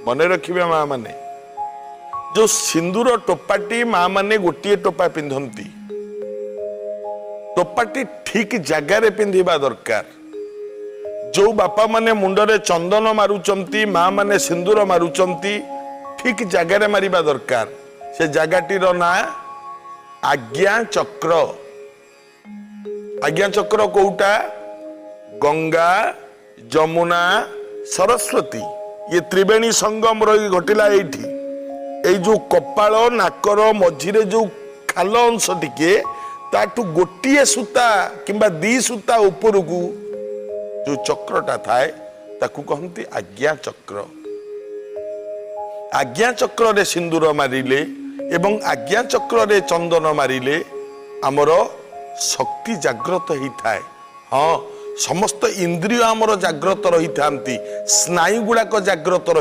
ମନେ ରଖିବେ ମା ମାନେ, ଯୋଉ ସିନ୍ଦୁର ଟୋପାଟି ମା ମାନେ ଗୋଟିଏ ଟୋପା ପିନ୍ଧନ୍ତି, ଟୋପାଟି ଠିକ ଜାଗାରେ ପିନ୍ଧିବା ଦରକାର। ଯୋଉ ବାପା ମାନେ ମୁଣ୍ଡରେ ଚନ୍ଦନ ମାରୁଛନ୍ତି, ମା ମାନେ ସିନ୍ଦୁର ମାରୁଛନ୍ତି, ଠିକ ଜାଗାରେ ମାରିବା ଦରକାର। ସେ ଜାଗାଟିର ନାଁ ଆଜ୍ଞା ଚକ୍ର। ଆଜ୍ଞା ଚକ୍ର କୋଉଟା? ଗଙ୍ଗା, ଯମୁନା, ସରସ୍ୱତୀ, ଇଏ ତ୍ରିବେଣୀ ସଙ୍ଗମ ରହି ଘଟିଲା ଏଇଠି। ଏଇ ଯୋଉ କପାଳ ନାକର ମଝିରେ ଯୋଉ ଖାଲ ଅଂଶ ଟିକେ, ତାଠୁ ଗୋଟିଏ ସୂତା କିମ୍ବା ଦି ସୂତା ଉପରକୁ ଯୋଉ ଚକ୍ରଟା ଥାଏ, ତାକୁ କହନ୍ତି ଆଜ୍ଞା ଚକ୍ର। ଆଜ୍ଞା ଚକ୍ରରେ ସିନ୍ଦୁର ମାରିଲେ ଏବଂ ଆଜ୍ଞା ଚକ୍ରରେ ଚନ୍ଦନ ମାରିଲେ ଆମର ଶକ୍ତି ଜାଗ୍ରତ ହେଇଥାଏ। ହଁ, ସମସ୍ତ ଇନ୍ଦ୍ରିୟ ଆମର ଜାଗ୍ରତ ରହିଥାନ୍ତି, ସ୍ନାୟୁ ଗୁଡାକ ଜାଗ୍ରତ ରହି